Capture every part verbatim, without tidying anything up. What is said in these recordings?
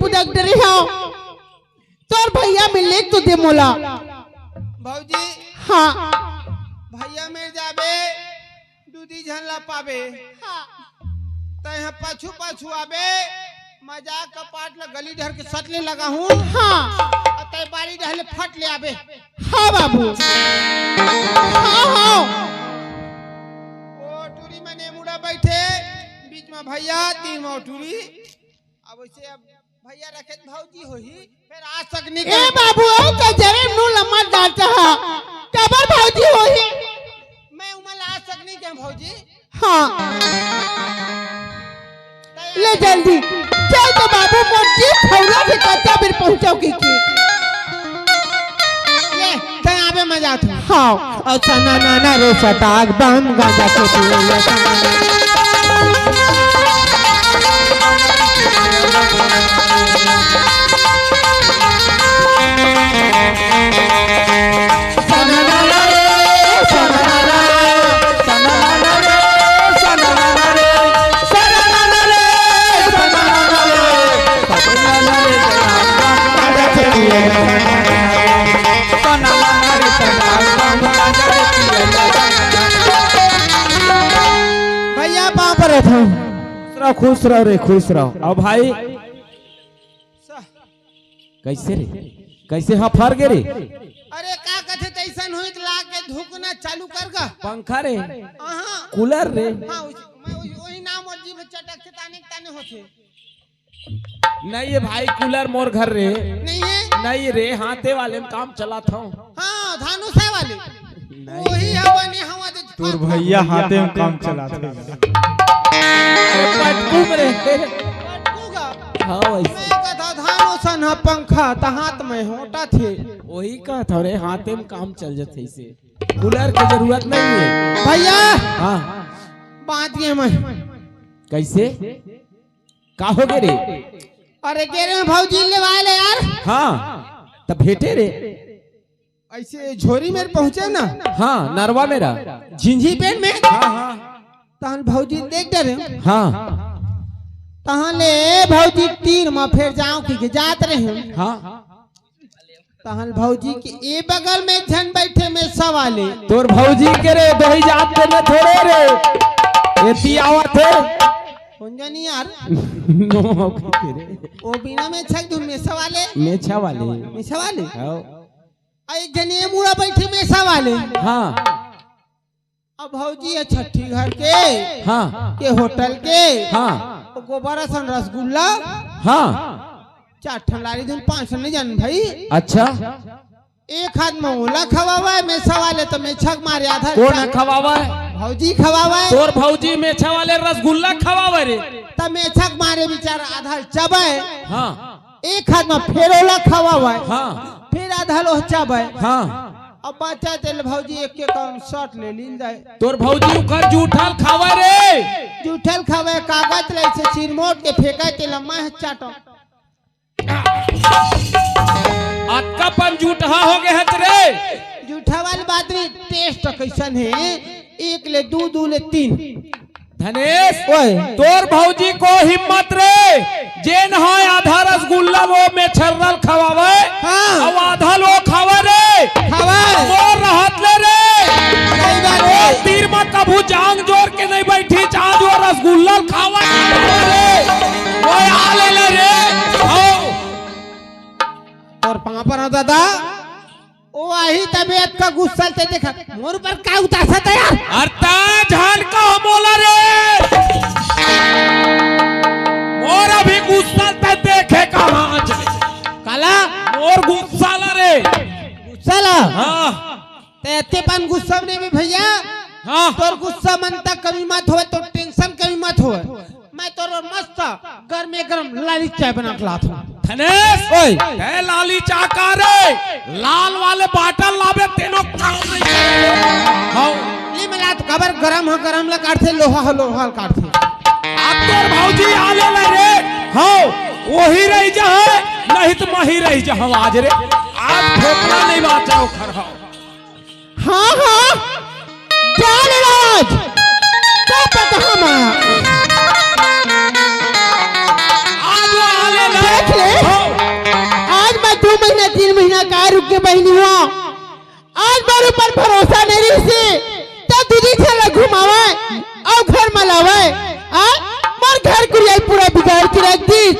कुदक डरे हव। तोर भैया मिले तो दे मोला। भौजी, हाँ। भैया मेर जाबे, दू दी झन ला पाबे। हाँ। तैं ह पाछू पाछू आबे, मजाक का पाट ल गली डहर के सट ले लगाहूँ। हाँ। अउ तैं बारी डहर ले फट ले आबे। हाँ बाबू। हाँ, हाँ। ओ टूरी मने मुड़ा बैठे, बीच में भैया, तीर में ओ टूरी। अब वैसे अब भैया रखे त भौजी होही, फेर आज तक नहीं ए कहे। बाबू, ओ तो जरे नू लम्मा डांटा हा। काबर भौजी होही? मैं उमर आज तक नहीं कहे भौजी। हाँ। ले जल्दी, चल तो बाबू, मोर जी खौरा के कच्चा बेर पहुंचाओ के की। ले, तैं आबे, मैं जात हूँ। हाँ। अउ सना ना ना रे सटाक बम गांजा के पिए। भैया, पाँव परत हूँ। खुश रहो, खुश रहो रे, खुश रहो। अब भाई, कैसे रे? कैसे हफर गे रे? अरे, का कथे, तैसन होई त ला के धुकना चालू कर गा। पंखा रे? हाँ। कूलर रे? हाँ, उस, मैं उस, वही नाम और जीभ चटक के ताने, ताने होथे। नहीं ये भाई, कूलर मोर घर रे। नहीं है? नहीं रे, हाथे वाले में काम चलात हूँ। हाँ, धानुषा वाले। नहीं। वही हवा ने हवा दे। तोर भैया हाथे में काम चलात हे। अरे पटकू रे। पटकू गा। हाँ वैसे। मैं कथा धानुषा न पंखा त हाथ में होटा थे। वही कहत हूँ रे, हाथे में काम चल जाथे इसे। कूलर के जरूरत नहीं है। भैया। हाँ। बात ये मैं। कैसे? का हो गे रे? अरे गे रे भौजी लेवाय ले यार। हाँ, त भेटे रे। ऐसे झोरी मेर पहुंचे ना। हाँ, नरवा मेरा। झिंझी पेड़ में। हाँ, हाँ। तहन भौजी देख डरे। हाँ। तहन ले भौजी तीर म फेर जाओ कि के जात रहे। हाँ। तहन भौजी के ए बगल में एक झन बैठे में सवाले। तोर भौजी के रे, दोही जात के में थोड़े रे। एती आवत हे। कौन जानी यार? नो, के रे। ओ बिना में छक धुन में सवाले। मेछा वाले। में सवाले। हाँ। आ एक झन ए मुड़ा बैठे में सवाले। हाँ। अब भौजी है छठी घर के, हाँ। के होटल के, हाँ। तो गोबर असन रसगुल्ला, हाँ। चार ठन लारी दिन पाँच ठन नहीं जान भाई। अच्छा। एक हाथ में ओला खवावा है, मेछा वाले तो मेछा के मारे आधा कौन चा- है खवावा है? भौजी खवावा है। तोर भौजी मेछा वाले रसगुल्ला खवावा रे। त मेछा के मारे बेचारा आधा चबे। हाँ। एक हाथ में फेर ओला खवावा है। हाँ। फिर आधा लोह चबे। हाँ। अब बचा तेल भौजी एक के कम शॉट ले लीन जाए। तोर भौजी उखर जूठल खावे रे। जूठल खावे, कागज ले से चिरमोट के फेंके तेल मैं चाटो। अतका पन जूठा हो गए हत रे। जूठा वाली बात नहीं, टेस्ट कैसन है? एक ले दू, दू ले तीन। धनेश, ओए। तोर भौजी को हिम्मत रे, जेन ह आधा रसगुल्ला वो मेछर्रल खवावे, हाँ। अउ आधा लो खावे रे। खावे। वो रहत ले रे। सही बात वो है। तीर म कभू जांग जोर के नहीं बैठी, चांद वो रसगुल्ला खावे रे। वो आ ले ले रे। आओ। तोर पापा ना दादा। ओ आही तबे अतका गुस्सा ते देखा, मोर ऊपर का उतासा था यार? अरे ता जान का मोला रे। मोर अभी गुस्सा ते देखे कहाँ आज। काला? मोर गुस्सा ला रे। गुस्सा ला? हाँ। ते अतके पन गुस्सा में नहीं भैया। हाँ। तोर गुस्सा मन तक कमी मत होवे, तोर टेंशन कमी मत होवे। मैं तोर मस्त गरमे गरम लाली चाय बना के लात हूँ। धनेश, ओए। तै लाली चाय का रे? लाल वाले बाटल लाबे, तेनो काम नहीं करे। हाँ। ली मिलात कबर गरम ह, गरम ला काटथे, लोहा ह, लोहा ला काटथे। अब तोर भौजी आ ले ले रे। हाँ, वही रही जा है, नहीं तो मही रही जा हम आज रे। आज फेफड़ा नहीं बाचा ओखर हो। हाँ, हाँ, जा ले राज, का पता हम आज वो आ ले ले। देख ले। आज मोर ऊपर भरोसा नहीं रहिसे, त दूधी झन ला घुमावय अउ घर म लावय। आ, मोर घर कुरिया पूरा बिगाड़ के रख दिस।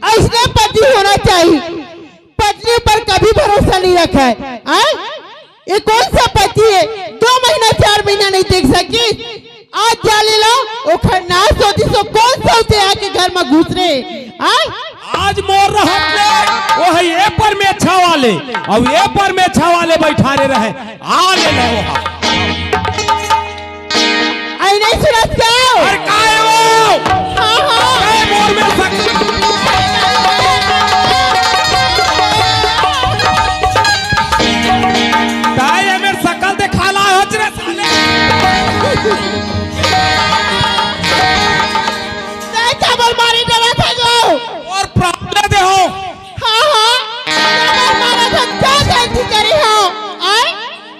अइसने पति होना चाहिए, पत्नी ऊपर कभी भरोसा नहीं रखय। आ, ये कौन सा पति है, दो महीना चार महीना नहीं देख सकिस, आज जाले ला ओखर नाश होतिस, ओ कौन सा उसे आके घर म घुस रे? आ, आज मोर रहत ले, वो है ये परमेछा वाले, अउ ये परमेछा वाले बैठारे रहे, आ ले लो। आई नहीं सुनत का? अरे काय वो? हाँ, हाँ। काय मोर में सक- ताय ये मेर सकल दिखाला हो रे साले। ताय काबर मारे डरत हे गो? और problem दे हो। हाँ, हाँ, काबर मारत हस, का गलती करे हँव? आय?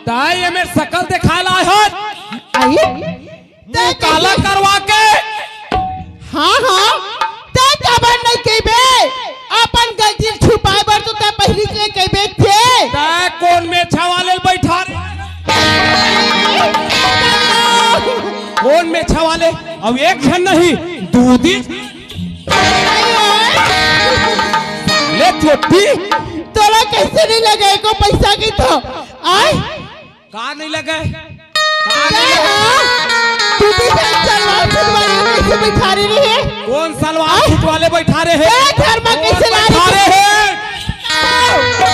ताय ये मेर सकल दिखाला हो। आई? मुँह काला करवा के। हाँ, हाँ, तैं काबर नइ कहिबे? अपन गलती ल छुपाए बर तो तैं पहिली ले कहिबे थे। तैं कोन मेछा वाले ल बैठा रे? कोन मेछा वाले? अब एक झन नहीं, दू दिन। ले चोटी। तोला कैसे नहीं लगे एको पैसा की तो? आय? का नहीं लगे? का नहीं लगे? हाँ? तू भी सलवार सूट वाले कैसे बैठारे रहे? कोन सलवार सूट वाले बैठारे हे? ए, घर में कोन कैसे ला रहे बैठारे हे?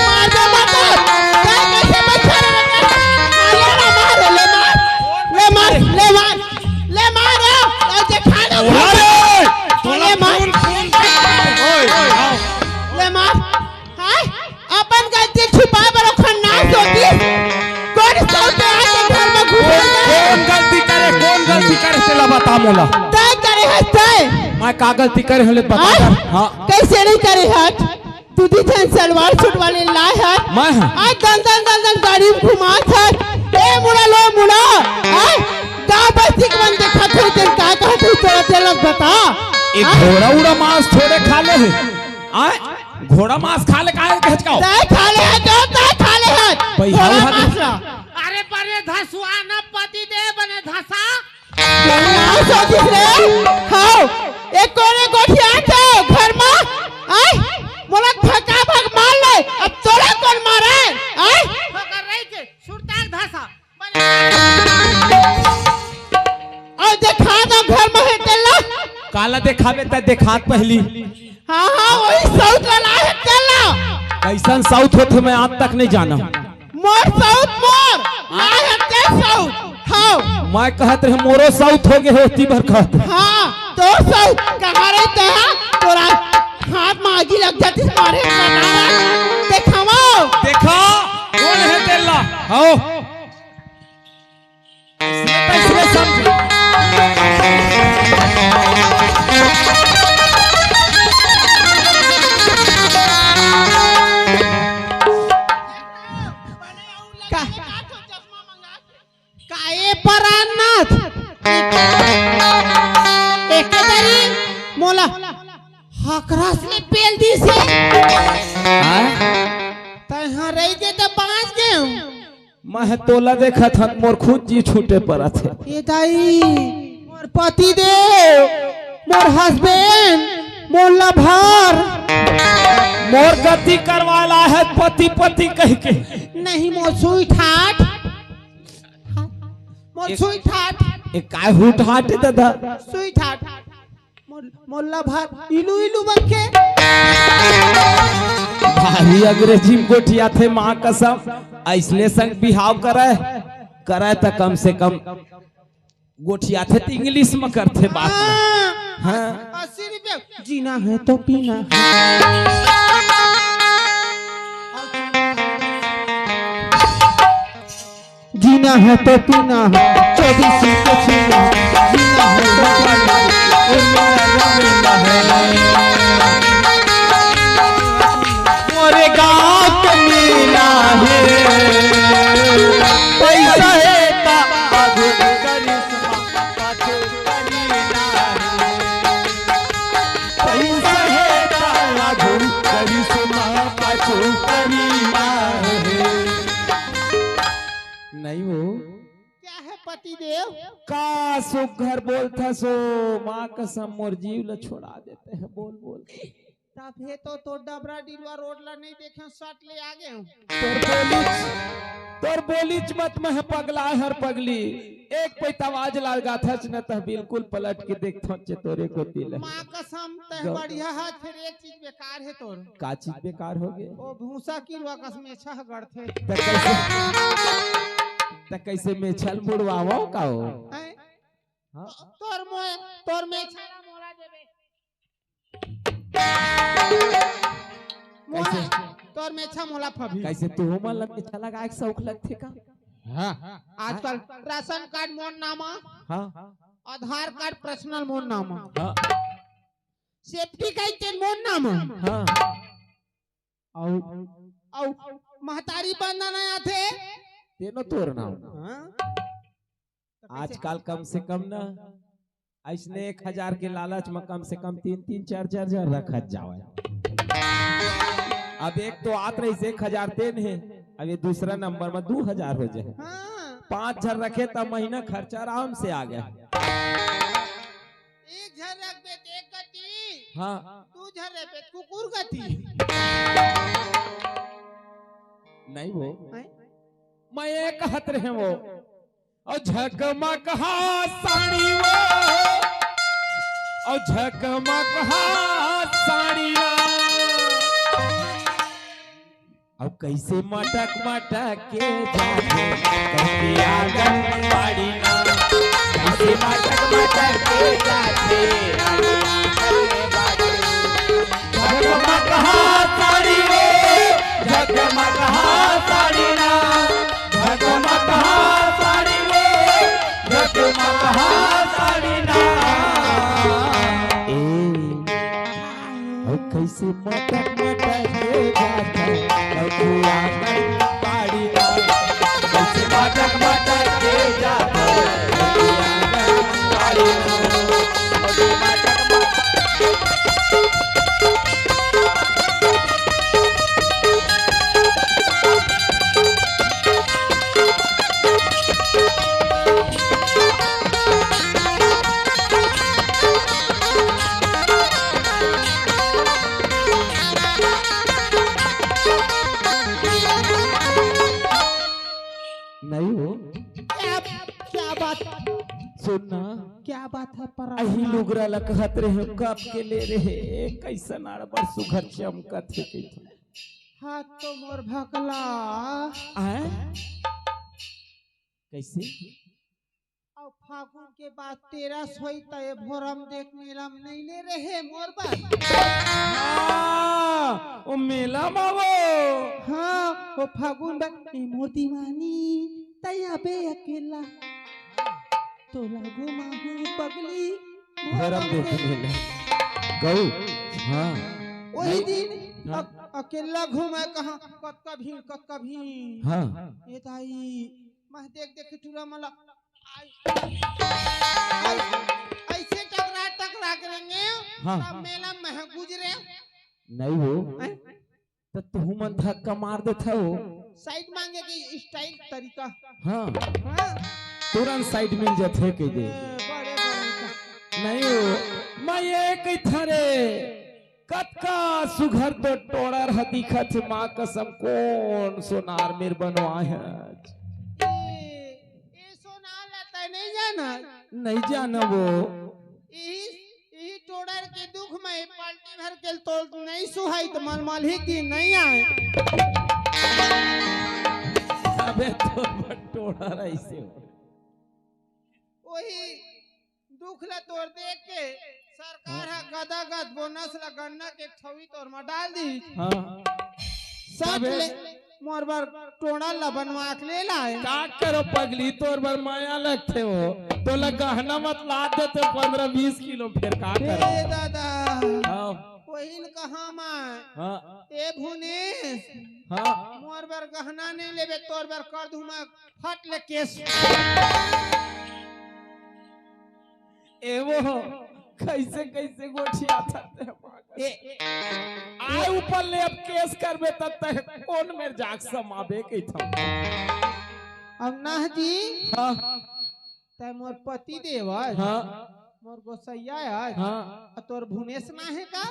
मार दे, मार दे। ए, कैसे बैठारे रहे? ले ना, मार, ले मार। ले मार, ले मार। ले मार, ए, ए, जे खा ले, अरे! ले मार। ओए, ओए, आओ। ले मार। हाय, अपन गलती छुपाए बर ओखर नाश होतिस। कोन सौत आके घर में घुस कोन, गए? कोन गलती करे, कोन गलती करे, तेला बता मोला। तैं करे हस, तैं। मैं का गलती करे हँव, ले बता हाँ? दे। हाँ। कैसे नहीं करे हस? तू दी झन सलवार सूट वाले लाए हस। मैं हाँ। आज दन दन दन दन गाड़ी में घुमात हस। ए मुड़ा लो मुड़ा। हाँ? गाँव बस्ती के मन देखत हो, तेन का कहत हो, तोला तेला बता। ए हाँ? घोड़ा उड़ा मांस थोड़े खा ले हे। आय? घोड़ा मांस खा ले काहे के हचकाओ? तैं खा ले हस, तैं खा ले हस। भाई, घोड़ा हाउ हाउ मांस ला। अरे बने धसुआ न पति दे बने धसा। नाश होतिस रे। हव, ए कोने गोठियाथे घर म? आय? मोला भका भक मार ले। अब तोला कोन मारे? आय? ठोकर रही के सुरताक धसा। अउ देखा ना घर म हे तेला। काला देखाबे त देखात पहिली। हाँ, हाँ, वही सौत ला लाए हे तेला। कैसन सौत होथे मैं आज तक नहीं जाना। मोर सौत मोर, लाए हे ते सौत। हाँ। मैं कहत रहे मोरो सौत हो गए होती बर कहत। हाँ, तोर सौत कहाँ रही ते? तोरा हाथ म आगी लग जातिस मारे। देखावा। देखा, कोन हे तेला? हव। इसने तो इसने समझ। का, का ए पराननाथ? एक दरी मोला हकरस ले पेल दिस हे। हाँ? तैं हा रही के त बाँच गेंव। मैं तोला देखत हन, मोर खुद जी छूटे परत हे। ए दाई, मोर पति देव, मोर husband, मोर lover। मोर गति करवाला हे पति पति कहिके। नहीं, मोर sweetheart। मोर एक sweetheart। ए, काय हुट हाट हे दादा? Sweetheart। मोल-, मोला भर इलू इलू बन के। भारी अंग्रेजी में गोठियाथे, माँ कसम। अइसने संग बिहाव करय, करय त कम से कम गोठियाथे त English में करथे बात। हाँ। हाँ। अस्सी रुपया। जीना है तो पीना है। जीना है तो पीना है, चौबीस को छीना है। जीना है तो पीना है, और मेरा रमीना है। मोरे गाँव के मीना है, पैसा है ता आगू करिश्मा, पाछू करीना है। पैसा है ता आगू करिश्मा, पाछू करीना है। का सुघर बोलथस ओ, माँ कसम मोर जीव ल छोड़ा देते हैं, बोल बोल। तभे तो तोर डबरा डिलवा रोड ला नहीं देखे, सट ले आ गए हूँ। तोर बोलीच, तोर बोलीच मत में पगला हर पगली। एक पैता आवाज लगाथस न त बिल्कुल पलट के देखथों चे तोरे कोती ले। माँ कसम तह गौ- बढ़िया है, फिर एक चीज बेकार है तोर। का चीज बेकार हो गए? ओ भूसा किरवा कस मेछा ह गड़थे। त कैसे, त कैसे मेछल मुड़वावो का हो? हैं? हाँ? तोर मोए, तोर मेछा ला मोला देबे। मोला, कैसे? तोर मेछा मोला फबी। कैसे तू मन ला मेछा लगाए के शौक लगथे का? हाँ। आजकल राशन कार्ड मोर नाम आ, हाँ। आधार कार्ड पर्सनल मोर नाम आ। हाँ। सेफ्टी का इतने मोर नाम आ। हाँ। अउ, अउ महतारी बंदना आथे। तेनो तोर नाम। हाँ। आजकल कम से कम ना, ऐसने एक हजार के लालच में कम से कम तीन तीन चार चार हजार रखत जावे। अब एक तो आत रहिस एक हजार तेन हे, अब ये दूसरा नंबर में दू हजार हो जाए। हाँ। पाँच हजार रखे त महीना खर्चा आराम से आ गया। एक झन रखबे त एक गति, हाँ। दू झन रखबे त कुकुर गति। नहीं वो, हैं? मैं ये कहत रहे वो, अउ झकमक हा साड़ी वो, अउ झकमक हा साड़ी ना। अउ कैसे मटक मटक के जाथे कौशिक आंगनबाड़ी ना। कैसे मटक मटक के जाथे आंगनबाड़ी। झकमक हा साड़ी रे, झकमक हा साड़ी ना। झकमक हा साड़ी रे, झकमक हा साड़ी ना। ए, ओ कैसे मटक मटक के जाथे कौशिक आंगनबाड़ी ना। कैसे मटक मटक के जाथे कौशिक आंगनबाड़ी ना। नहीं हो। क्या, क्या बात? सुन ना। क्या बात है पर अही लुगरा ला कहत रहे, कब के ले रहे, कैसन आड़ बड़ सुघर चमकत हे कहिथे। हाथ तो मोर भकला। आय? कैसे? अउ फागुन के बाद तेरस होई त ए भोरम देख मेला म नइ ले रहे मोर बर। हाँ, ओ मेला म वो। हाँ, ओ फागुन बर ए मोर दीवानी, तैं अबे अकेला। तोला घुमाहूँ पगली, भोरम देख मेला। गऊ, हाँ। वही नहीं। दिन हाँ। अक-, अकेला घूमे कहाँ, कतका भीड़, कतका भीड़। हाँ। ए दाई, मैं देख देख के टूरा मन ला आई, आई, ऐसे टकरा टकरा के रेंगे, हाँ। तब मेला में गुजरे। नहीं हो। हैं? त तुहू मन धक्का मार देथव। साइड मांगे के स्टाइल तरीका। हाँ। हाँ। तुरंत साइड मिल जाथे कहि दे। ए, बड़े बड़े का। नहीं हो, मैं ये कहिथँव रे, कतका सुघर तो टोड़र ह दिखत हे, माँ कसम, कोन सोनार मेर बनवाए हे आज? ए, ए सोनार ला तैं नहीं जाना? नहीं जाना वो। इही, इही टोड़र के दुख में पाल्टी भर के तोल नहीं सुहाई त मलमल ही की नहीं आए। अबे तो टोड़र ऐसे हो। वही दुख ला तोर देख के सरकार ह गदा गद बोनस ला गन्ना के ठौई तोर म डाल दी। हाँ। सच तबे ले मोर बर टोड़ा ला बनवा के ले लाए। का करो पगली, तोर बर माया लगथे हो, तोला गहना म त लाद देते पंद्रह बीस किलो, फेर का करो? ए दादा, हाँ। वही न कहा मैं। हाँ। ए भुनेश, हाँ। मोर बर गहना नहीं लेबे, तोर बर कर दूं मैं फट ले केस। ए वो, कैसे, कैसे गोठियाथस ते? ए। आय ऊपर ले अब केस करबे त तैं कोन मेर जाके समाबे कहिथँव। अब ना जी। हाँ। तै मोर पति देव अस, हाँ। मोर गोसैया अस, हाँ। अउ तोर भुनेस ना हे का?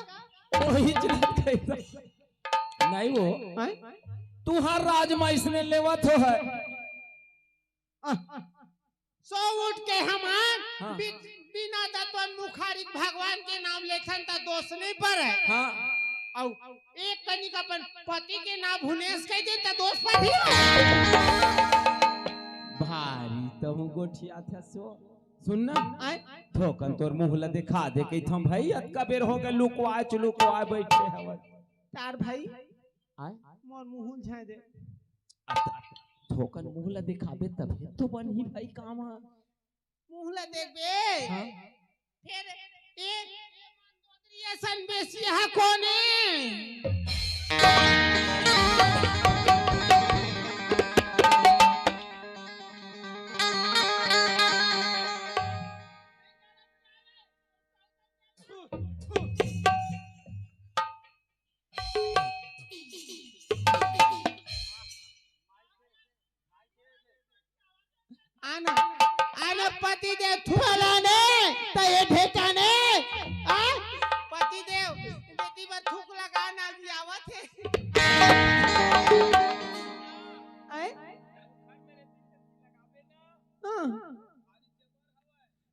वही चीज कही। नहीं वो, हैं? तुहार राज म इसने लेवत हो है। आह, सो उठ के हमन हाँ। बि-, बिना दतवन मुखारी भगवान के नाम लेथन त दोष नहीं पड़े। हाँ। अउ एक कनिक अपन पति के नाम भुनेस कहि दे त दोष पड़ही। भारी तहूँ गोठियाथस ओ। सुन ना, आय? थोकन तोर मुँह ला देखा दे कहिथंव भाई, अतका बेर हो गे लुकवाय च लुकवाय बइठे हवस। तार भाई, आय? मोर मुँह ल झाँय दे। अब थोकन मुँह ला देखाबे तभे तो बनही भाई काम ह। मुँह ला देखबे। हाँ। फेर ए, ए मंदोदरी असन बेसी ह कोने। आना, आना पति दे थुआला ने, त ये ढेका ने, आ? पति देव, बेटी बर थूक लगा ना, अभी आवत हे। आय? हाँ।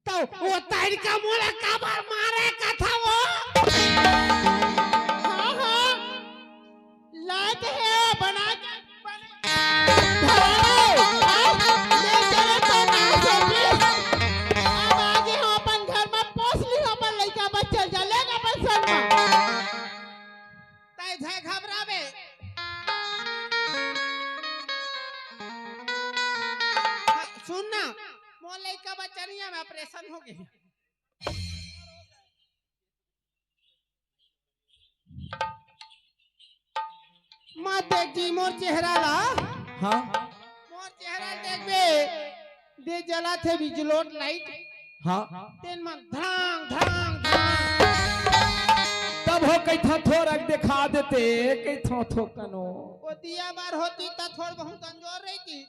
त ओ तरीका मोला काबर मारे कथा वो? हाँ, हाँ। लात हे बना के, बना के। धरो, हाँ? ले चले तो ना सोची। अब आगे हम अपन घर में पोस ली, अपन लइका बच्चा जा, ले अपन संग में। तै झय घबराबे। हाँ, सुन ना, मोर लइका बचनिया में ऑपरेशन हो गे। मत देख जी मोर चेहरा ला। हाँ। मोर चेहरा ल देखबे, दे जलत हे बिजलोट लाइट। हाँ। तेन मन धड़ांग, धड़ांग, धड़ांग। तब हो कहिथंव थोरक देखा देते, कहिथंव थोकन ओ। ओ दिया बार होती त थोड़ बहुत अंजोर रहितिस।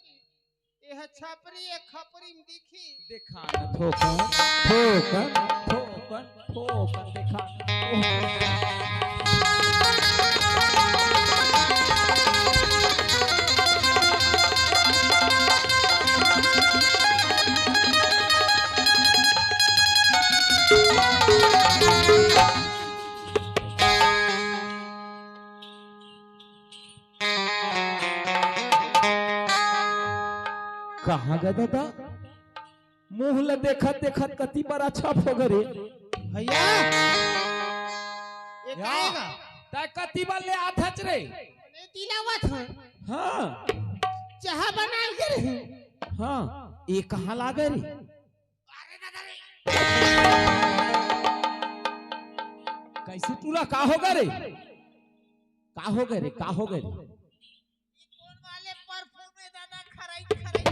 ए ह छपरी, ए खपरी म दिखी। देखा न थोकन, थोकन, थोकन, थोकन, देखा न थोकन। कहाँ गा दादा? मुँह ल देखत देखत कति बड़ा छप हो गे रे। भैया, ये या, काय गा? तै कति बर ले आथच रे? मैं तिलावत हूँ। हाँ। चाहा बनाय के रे। हाँ, ये कहाँ लागे रे? कइसे टूरा, का हो गे रे? का हो गे रे? का हो गे रे? ये कोन वाले परफ्यूम हे दादा, खरई खरई?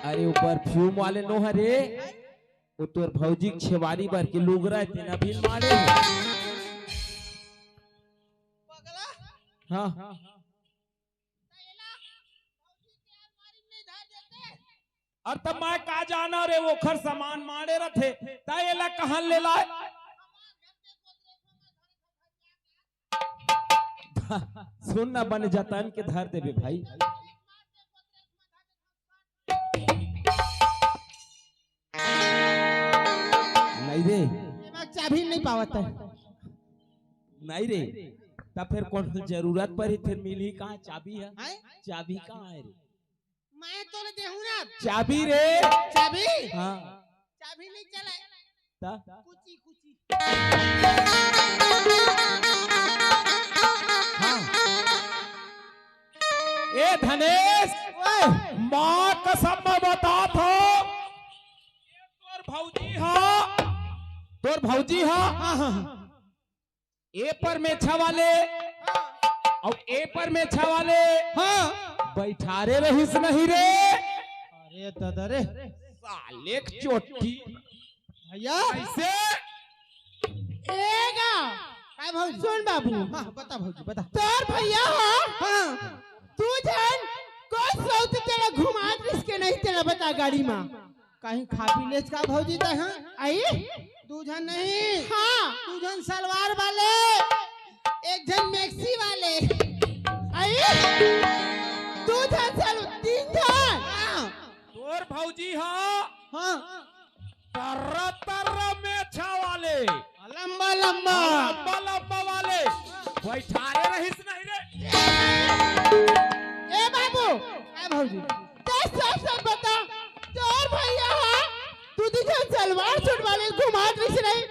अरे, वो परफ्यूम वाले नो हरे, वो तोर भौजी के छेवारी बर के लुगरा हे, तेन अभी मारे हे। पगला। हाँ। अउ त मैं का जानंव रे, ओखर समान माड़े रथे, त एला कहाँ ले लाय? सुन ना, बने जतन के धर देबे भाई। नहीं रे। एमा चाबी नहीं पावत हे। नहीं रे, त फेर कोनो जरूरत परही, फेर मिलही कहाँ चाबी ह? हैं? चाबी कहाँ हे रे? मैं तोला देहूँ ना। चाबी रे। चाबी? हाँ। चाबी नहीं चले। त? कुची, कुची। हाँ। ए धनेश, ओए। माँ कसम मैं बतात हँव, तोर भौजी ह, तोर भौजी ह। हाँ, हाँ, हाँ। ए पर मेछा वाले अउ ए पर मेछा वाले हाँ। बइठारे रहिस नहीं रे। अरे दादा रे। साले के चोटी। भैया। कइसे? ए गा। काय भौजी? सुन बाबू। हाँ, बता भौजी, बता। तोर भैया ह। हाँ। दू झन सौ तो तेला घुमात रिहिस के नहीं, तेला बता गाड़ी मा। कहीं खा पी लेस का भौजी तैं, हाँ? आई? दू झन नहीं। हाँ। दू झन सलवार वाले, एक झन मैक्सी वाले। आई? दू झन सल-, तीन झन। हाँ। तोर भौजी ह हाँ। तरह तरह मेछा वाले, लंबा लंबा। लंबा लंबा वाले बैठारे रहिस नहीं रे। ए बाबू, ए भौजी, तैं सच सच बता, तोर भैया ह दू दू झन सलवार सूट वाले घुमात रहिस नहीं,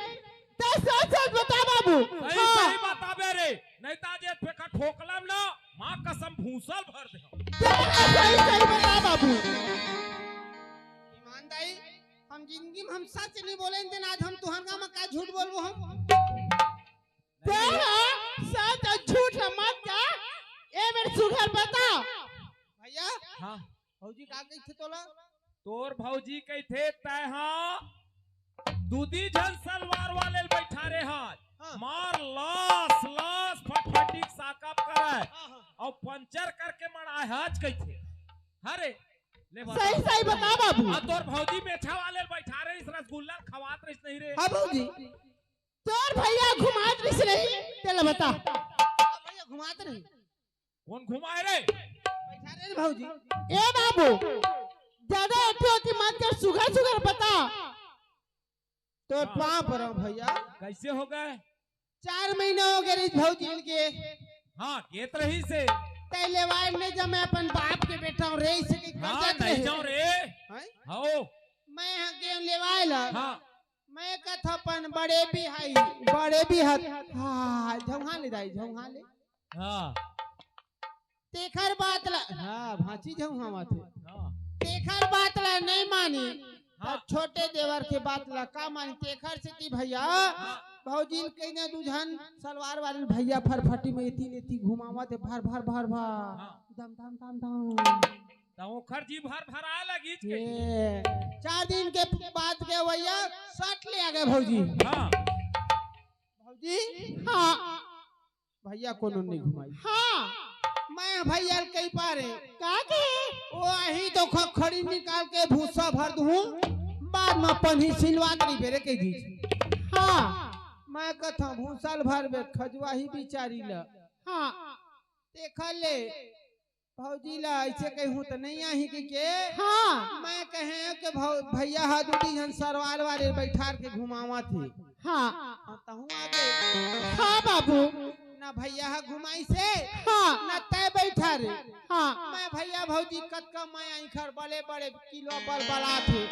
तैं सच सच बता बाबू। सही हाँ। सही बताबे रे, नहीं त आज एक फेंका ठोकलम ना, माँ कसम भूसा ल भर दे। तैं सही सही बता बाबू। ईमान दाई, हम जिंदगी में हम सच नहीं बोले, दिन आज हम तुहर गाँव में का झूठ बोलबो हम? तैं ह सच अउ झूठ ल मत जा, ए बेर सुघर बता। भैया, हाँ। भौजी का कहिथे तोला? तोर भौजी कहिथे तैं ह दू दी झन सलवार वाले ल बैठारे हस। हाँ। मार लास लास फटफटी के साकअप करय हाँ, हाँ। अउ पंचर करके मड़ाए हस कहिथे। हरे, ले बता। सही सही बता बाबू। अउ तोर भौजी मेछा वाले ल बैठारे रहिस, रसगुल्ला ल खवात रहिस नहीं रे। हाँ भौजी, तोर भैया घुमात रहिस नहीं, तेला बता। भैया घुमात रहिस। कोन घुमाए रे? बैठारे रहिस भौजी। ए बाबू, ज्यादा एती ओती मत कर, सुघर सुघर बता। तोर हाँ। पाँव परंव भैया। कइसे होगे? चार महीना होगे रहिस भौजी ल गे। हाँ, गे त रहिस हे। तैं लेवाय ल नइ जा, मैं अपन बाप के बेटा हंव रे, अइसे कहि हाँ, करत नहीं रहे। जांव रे। हैं? हव। मैं ह गेंव लेवाय ल। हाँ। मैं कथंव अपन बड़े बिहाई, बड़े बिहाई। हाँ, झौंहा ले दाई, झौंहा ले। हाँ। तेखर बात ला, हाँ, भांची झौंहा माथे। हाँ। तेखर बात ला नइ मानी, हाँ। त छोटे देवर के बात ला का मानी? तेखर सेती भैया, हाँ। भौजी ल कहिन दू झन सलवार वाले ल भैया फरफटी में एती लेती घुमावत हे, भर, भर, भर, भर। हाँ। दम, दम, दम, दम। त ओखर जी भर भराए लगिस के। ए, चार दिन के बात के भैया सट ले आगे भौजी। हाँ। भौजी, हाँ। भैया कोनो नइ घुमाइस। हाँ। मैं भैया ल कहि पारेंव। का कहे? ओ आही त खखरी निकाल के भूसा भर दूहूं, बाद म पनही सिलवात रहिबे रे कहि दिस। हाँ। मैं कथंव भूसा ल भरबे, खजुवाही बिचारी ल। हाँ। तेखर ले भौजी ला अइसे कहूं त नइ आही कहिके। हाँ। मैं कहेंव के भौ-, भैया ह दू दी झन सरवाल वाले बैठार के घुमावत हे। हाँ। हाँ, तहूं आगे। हाँ बाबू। ना भैया ह घुमाइस हे, हाँ। ना तैं बैठारे। हाँ। मैं भैया भौजी कतका मया इखर बड़े बड़े किलो बलबलात हे।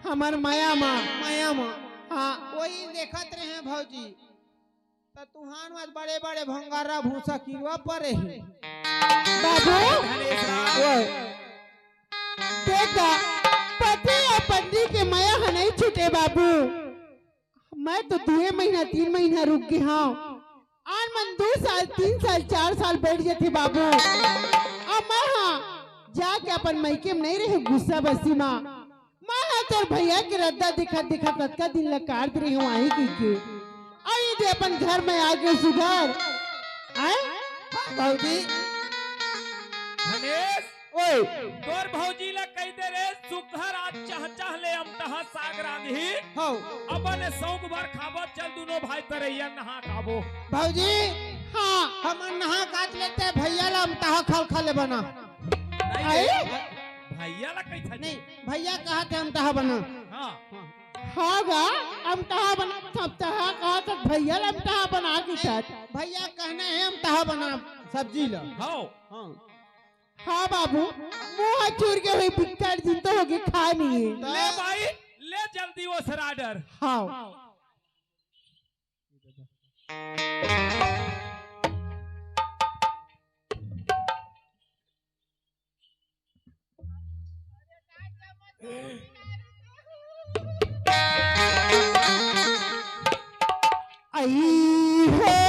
हमर मया मा। मया मा। हाँ। ओही देखत रहेंव भौजी। त तुहान म बड़े-बड़े भंगारा भूसा किरवा परे हे। बाबू, धनेश राम। ओए। देख गा, पति अउ पत्नी के मया ह नइ छूटे बाबू। मैं तो दुए महीना, तीन महीना रुक गे हंव। आन मन दू साल, तीन साल, चार साल बइठ जथे बाबू। अब मैं ह जाके अपन मइके म नइ रहेंव गुस्सा बस्ती म। मैं ह तोर भैया के रद्दा दिखत दिखत अतका दिन ल काट दे रहे हंव आही कहिके। अउ ये दे अपन घर में आगे सुघर। आय? भौजी। धनेश, ओए। तोर भौजी ल कहि दे रे, सुघर आज चहचह ले अमटहा साग रांधही। हौ। अपन सौंग भर खाबो, चल दूनों भाई तरैया नहा खाबो। भौजी। हाँ। हमन नहा काट लेते, भैया ल अमटहा खलखा ले बना। नहीं, आय? नहीं, भैया ला कहिथे। नहीं, भैया कहत हे अमटहा बना। हाँ। हाँ गा, अमटहा बना, अमटहा कहत हे भैया ला अमटहा बना के साथ। भैया कहना हे अमटहा बना सब्जी ला। हाँ। हाँ। हाँ बाबू, मुँह चूर के हुई बिकट दिन तो होगे खाय नहीं हे। ले भाई, ले जल्दी वो सराडर। हाँ। आई हो।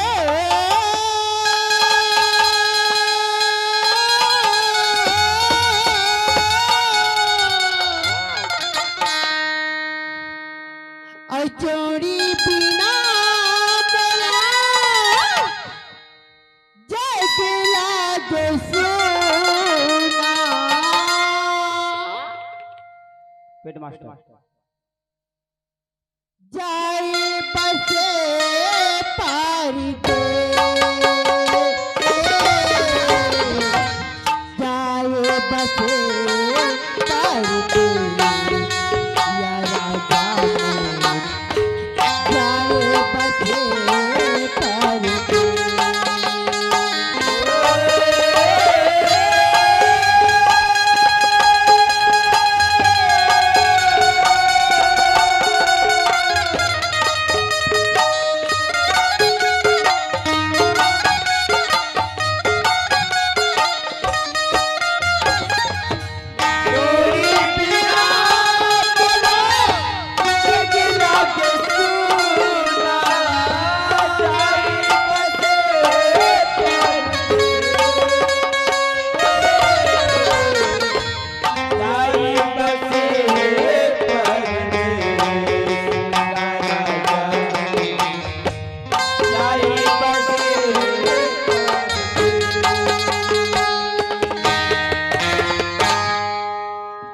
अचोड़ी बिना बोला। मास्टर। जाए बसे परदेस, जाए बसे परदेस, या राजा मोर, जाए बसे परदेस।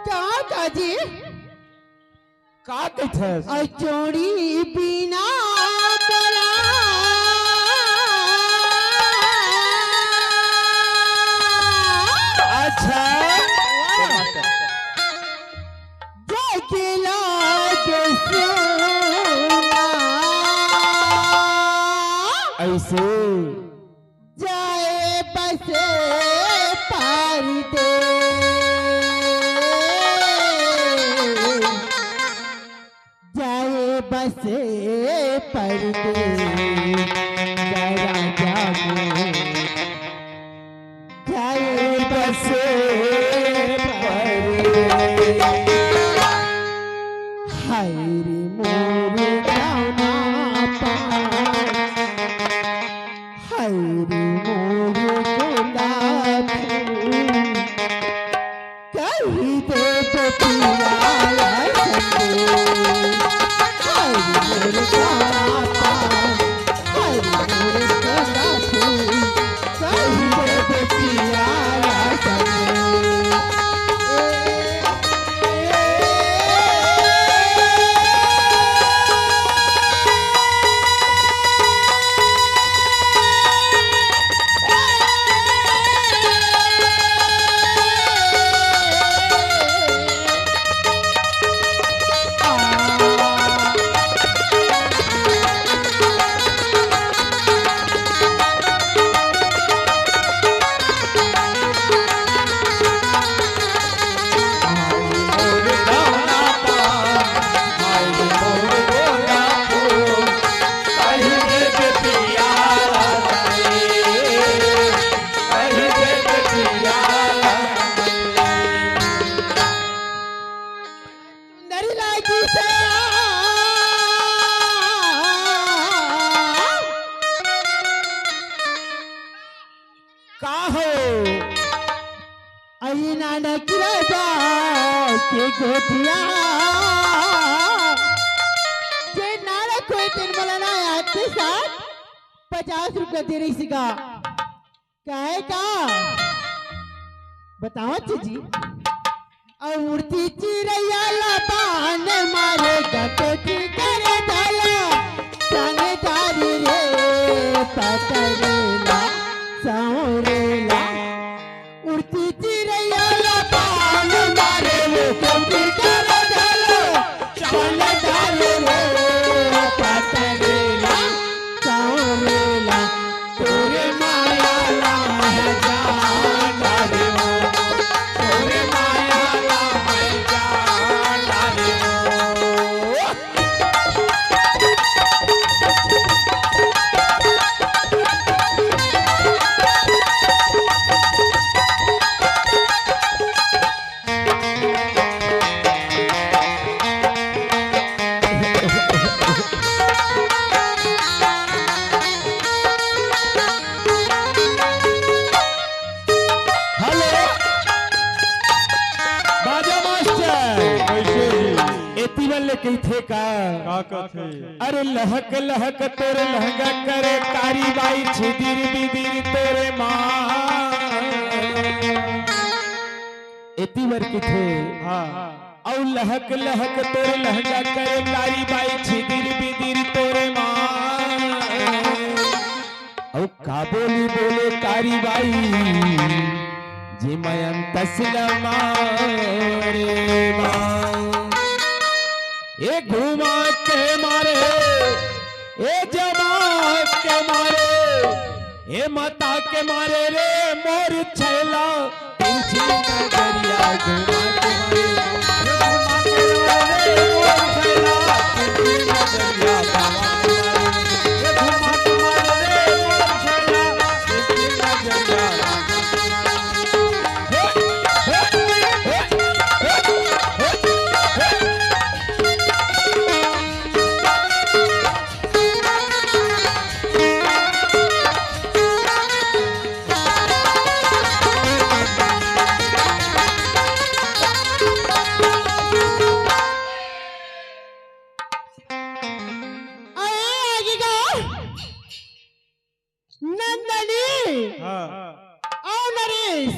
का काजी? का कहिथस? अउ जोड़ी बिना मोला। अच्छा। जगला के सोना। अइसे। जाए बसे परदेस, जाए बसे परदेस, जा राजा मोर, जाए बसे परदेस। हाय रे मोर गाना पा, हाय रे मोर गोंदा फूल, कहि दे तो पिया ला संदेश। हाय रे मोर गोंदा फूल, हाय रे मोर गोंदा फूल, कहि दे तो पिया ला संदेश। सुंदरी लागी से का हो? अई नानक राजा के गोठिया, जे नानक होय तेन मोला ना आते साथ पचास रुपया दे रही सिगा। काहे का? बताओ जी। अउ उड़ती चिरैया ला बान मारे, गटोटी करे डाला, संगदारी रे पकड़ेला, सौरेला। उड़ती चिरैया ला बान मारे, गटोटी करे डाला, संगदारी रे पकड़ेला, सौरेला। तोरे माया ला मैं जान डारे हो, तोरे माया ला मैं जान डारे हो। हेलो, बाजा मास्टर। कैसे जी? एती बर ले कहिथे का? का कथे? अरे लहक लहक तोर लहंगा करे कारी बाई छिदिर बिदिर तोरे माँ। एती बर कहिथे। हाँ। अउ लहक लहक तोर लहंगा करे कारी बाई, छिदिर बिदिर तोरे माँ। अउ का बोली बोले कारी बाई, जे मयन तसला मारे माँ। ए घुमा के मारे, ए जमा के मारे, ए मता के मारे रे मोर छैला, तिरछी नजरिया घुमा के मारे, ए घुमा के मारे रे मोर छैला, तिरछी नजरिया घुमा के मारे, ए घुमा के मारे रे मोर छैला, तिरछी नजरिया। अरे आगे का नंदनी। हाँ। अउ नरेश,